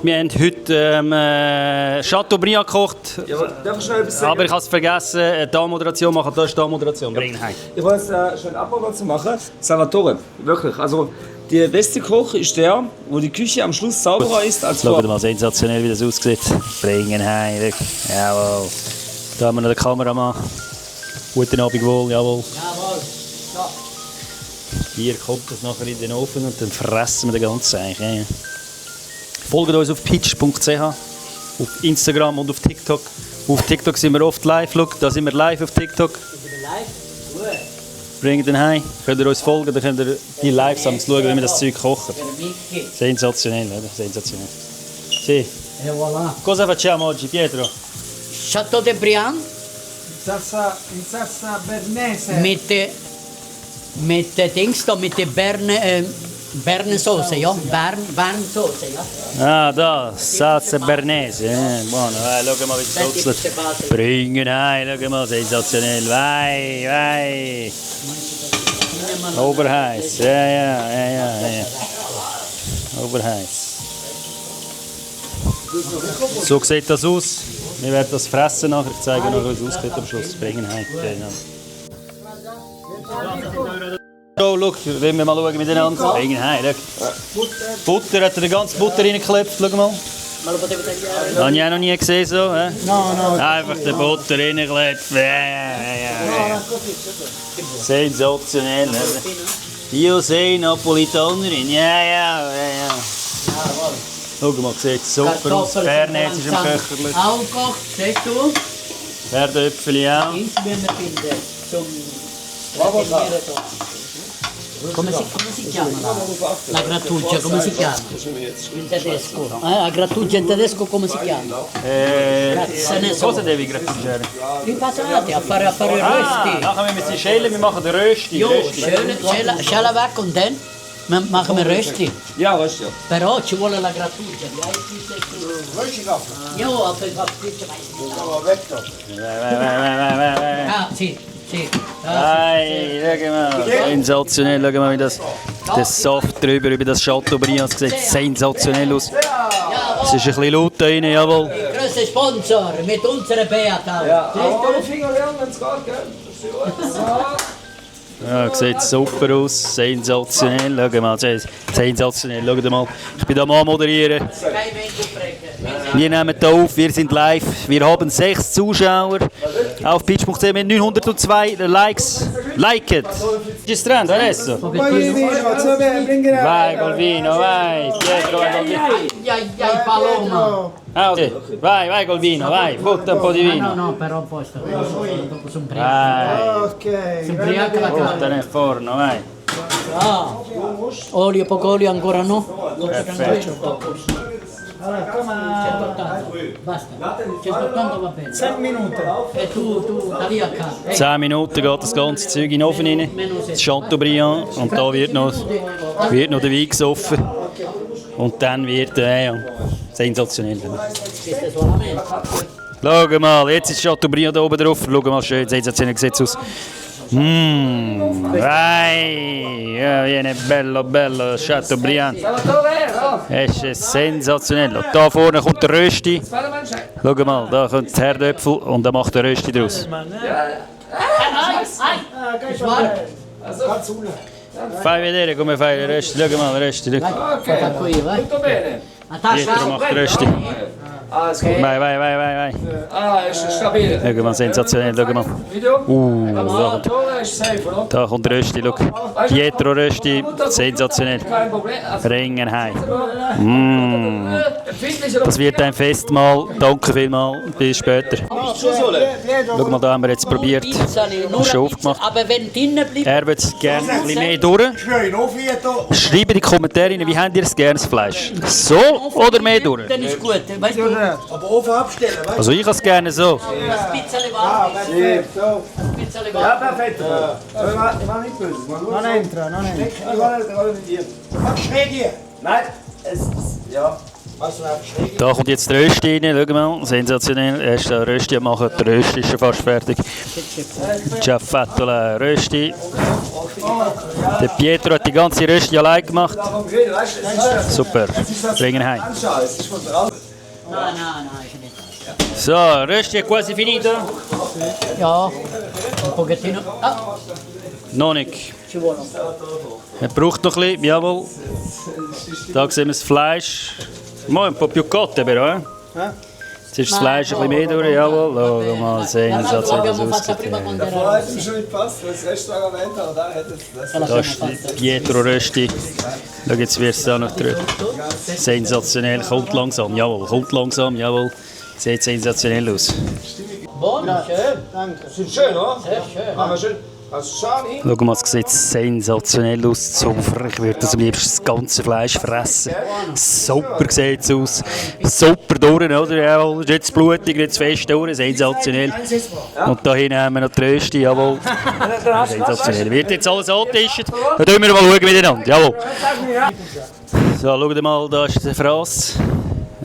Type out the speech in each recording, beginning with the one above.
gemacht. Wir haben heute Chateaubriand gekocht. Ja, darf ich schnell etwas sagen? Aber ich habe es vergessen, die Moderation machen. Da ist die Moderation. Bring ihn heim. Ich wollte schnell Abbau zu machen. Salvatore, wirklich. Also, der beste Koch ist der, wo die Küche am Schluss sauberer ist als Schaut vorher. mal sensationell, wie das aussieht. Bring ihn heim. Jawohl. Da haben wir noch den Kameramann. Guten Abend wohl, jawohl. Jawohl. So. Hier kommt das nachher in den Ofen und dann fressen wir den ganzen eigentlich. Ja. Folgt uns auf pitch.ch, auf Instagram und auf TikTok. Auf TikTok sind wir oft live. Schau, da sind wir live auf TikTok. Sind wir live? Gut. Bringt den heim, könnt ihr uns folgen, dann könnt ihr die Lives schauen, wie wir das Zeug kochen. Sensationell, oder? Sensationell. Sì. E voilà. Cosa facciamo oggi, Pietro? Chateaubriand In salsa bernese. mit Dings da, mit der Berne-Soße, ja? Bern-Soße, ja? Ah, da, salsa bernese. Buono, vai, schau mal, wie es putzelt. Bringen heim, schau mal, sensationell. Vai, vai. Oberheiß, ja. Oberheiß. So sieht das aus. Wir werden das fressen nachher. Ich zeige noch, wie es aussieht am Schluss. Bringen heim. So, schau, wollen wir mal schauen miteinander. Bringen heim, schau. Butter, hat er die ganze Butter reingeklebt, schau mal. Habe ich auch noch nie gesehen so. No. Einfach die Butter reingeklebt. Ja. Sensationell. Io sei Napolitanerin. Ja. Schau mal, sieht super aus. Bernese ist im Köcherchen. Auch gekocht, siehst du? Erdäpfel auch. Ins müssen wir finden, zum... Come si chiama? La grattugia, come si chiama? In tedesco. La grattugia in tedesco come si chiama? Cosa devi grattugiare? I patate a fare rösti. Nachher müssen wir sie schälen, wir machen den Rösti. Jo, schälen weg und dann machen wir Rösti. Ja, weißt du. Però ci vuole la grattugia. Io ho pensato Vai. Ah, sì. Hey, schau mal. Sensationell, schau mal, wie das der Saft drüber über das Chateaubriand sieht sensationell aus. Es ist ein bisschen laut da rein, jawohl. Größter Sponsor mit unserer Beata. Ja, alle Finger lernen, wenn es geht, gell? Ja, sieht super aus, sensationell, schau mal, sensationell, schau mal. Ich bin da mal moderieren. Wir nehmen hier auf, wir sind live, wir haben 6 Zuschauer auf pitch.ch mit 902 Likes. Liket! Registrando adesso? Vai Golvino, vai! Pietro, vai Golvino! Paloma. Ah, ok. Vai Golvino, vai, butta un po' di vino. No, però poi dopo sono Vai, Ok. Si ubriaca la butta carne. nel forno, vai. Ah, olio, poco olio ancora no? Perfetto. Allora, come 180. Basta. 180 va bene. 10 Minuten. E tu da lì a casa. 10 Minuten geht das ganze Zeug in den Ofen rein. Das Chateaubriand. Und da wird noch der Wein gesoffen. Und dann wird sensationell. Schau mal, jetzt ist Chateaubriand da oben drauf. Schau mal, schön, sensationell sieht es aus. Vai! Ja, viene bello, Chateaubriand. Es ist sensationell. Und da vorne kommt der Rösti. Schau mal, da kommt der Herdöpfel und da macht der Rösti draus. Fai vedere come fai il Rösti. Schau mal, Rösti. Fatta qui, vai. Tutto bene? Pietro macht Rösti. Alles gut. Vai. Ah, ist stabil. Schau mal, sensationell, schau mal. Video? Tore ist safe, oder? Da kommt Rösti, schau. Pietro Rösti, sensationell. Kein Problem. Ringen heim. Empfindlich oder? Das wird ein Festmahl. Danke vielmals. Bis später. Schau mal, da haben wir jetzt probiert. Nur Schon ein aufgemacht. bisschen, aber wenn drinnen bleibt, Er würde es gerne ein bisschen mehr durch. Schreibt in die Kommentare rein, wie habt ihr es gerne, das Fleisch? So oder mehr durch? dann ist gut. Weißt du, ein Aber Ofen abstellen, weißt Also ich habe es gerne so. bisschen warm ist. Ein bisschen warm. Perfetto. Ich war nicht böse. du? Non entra. Ich war nicht dir. Schräg hier. Nein, es ist, ja. Da kommt jetzt der Rösti rein, schau mal, sensationell. Er ist der Rösti am machen, der Rösti ist schon fast fertig. Ciaffatola Rösti. Der Pietro hat die ganze Rösti allein gemacht. Super, bringen heim. No, no, ist nicht. So, Rösti è quasi finito? Ja, un pochettino. Ah, Noch nicht. ci vuole. Er braucht noch ein bisschen, jawohl. Da sehen wir das Fleisch. Mal un po' più cotte però, eh? Jetzt ist das Fleisch ein bisschen mehr durch, jawohl. Schau mal, sensationell L'abbiamo fatta aussieht. prima quando Vorher era. hätte es schon nicht gepasst, weil das Restaurant, aber da hätte es das. Da ist Pietro Rösti. Schau, jetzt wird es da noch drüber. Sensationell, kommt langsam, jawohl. Sieht sensationell aus. Buono, schön. Sieht schön, oder? Sehr schön. Aber schön. Also schau hin. Schau mal, es sieht sensationell aus. Super. Ich würde das am liebsten das ganze Fleisch fressen. Super sieht es aus. Super durch, oder? Jawohl, ist nicht zu blutig, nicht zu fest durch. Sensationell. Und da hinten haben wir noch die Rösti, jawohl. Sensationell. Wird jetzt alles angetischt? Dann schauen wir mal miteinander, jawohl. So, schaut mal, da ist der Fraß.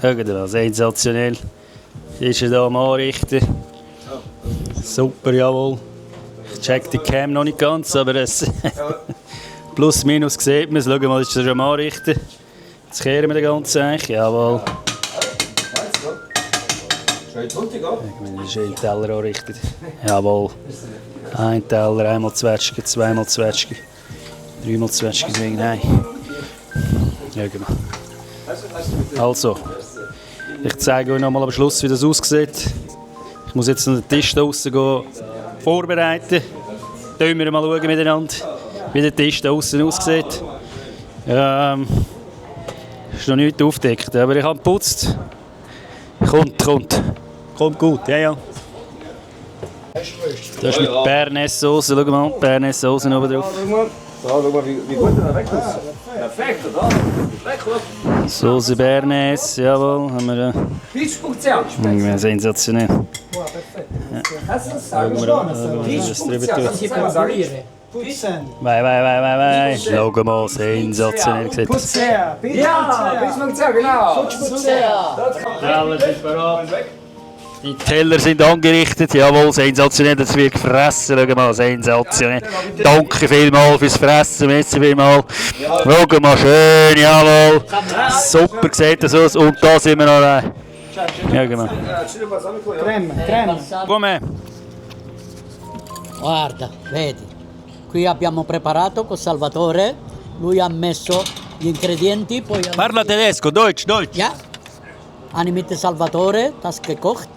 Schaut mal, sensationell. Ist er da am Anrichten. Super, jawohl. Ich check die Cam noch nicht ganz, aber es plus minus sieht man es. Schau mal, ist er schon am Anrichten. Jetzt kehren wir den ganzen eigentlich, jawohl. Schön drunter, gell? Ich habe schön Teller anrichtet. Jawohl. Ein Teller, einmal Zwetschgen, zweimal Zwetschgen, dreimal Zwetschgen, deswegen nein. Schau mal. Also, ich zeige euch noch mal am Schluss, wie das aussieht. Ich muss jetzt noch den Tisch da draussen vorbereiten. Schauen wir mal miteinander, wie der Tisch da außen aussieht. Ist noch nicht aufgedeckt, aber ich habe geputzt. Kommt gut, ja. Das ist mit Bernaise-Sauce, schau mal, Bernaise-Sauce oben drauf. Schau mal, wie gut er weg ist. Perfekt, oder? Lecker. Sauce Bernaise, jawohl, haben wir da. Peach-Spezial. Sensationell. Kannst du das sagen? Peach-Spezial. Si può pulire. Vai. Schau mal, sensationell sieht das. Putzea, Ja, Peach-Spezial, genau. Teller sind bereit. Die Teller sind angerichtet, jawohl, sensationell, das wird gefressen, schau mal, sensationell. Danke vielmals fürs Fressen, merci vielmals. Schau mal, schön, jawohl. Super sieht das aus und da sind wir noch rein. Schau mal. crema. Come? Guarda, vedi. Qui abbiamo preparato con Salvatore. Lui ha messo gli ingredienti, poi Parla tedesco, Deutsch. ja. Habe ich mit dem Salvatore das gekocht.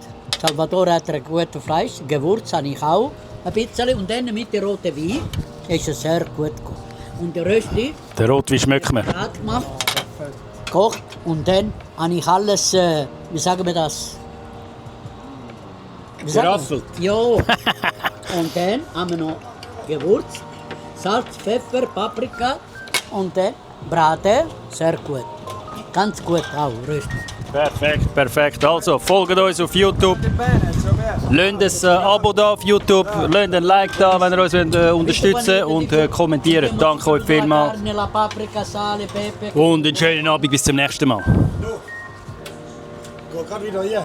Salvatore hat gutes Fleisch, Gewürz habe ich auch ein bisschen. Und dann mit dem roten Wein ist es sehr gut gekocht. Und der Rösti Der Rotwein schmeckt mir. hat gemacht, gekocht. Und dann habe ich alles, wie sagen wir das? Wie sagen wir? Geraffelt. Ja. Und dann haben wir noch Gewürz, Salz, Pfeffer, Paprika und dann Braten, sehr gut. Ganz gut auch, Rösti. Perfekt. Also, folgt uns auf YouTube. Lasst ein Abo da auf YouTube. Lasst ein Like da, wenn ihr uns unterstützen wollt. Und kommentiert. Danke euch vielmals. Carne, la paprika, sale, pepe. Und einen schönen Abend. Bis zum nächsten Mal. Go, Carvino, yeah.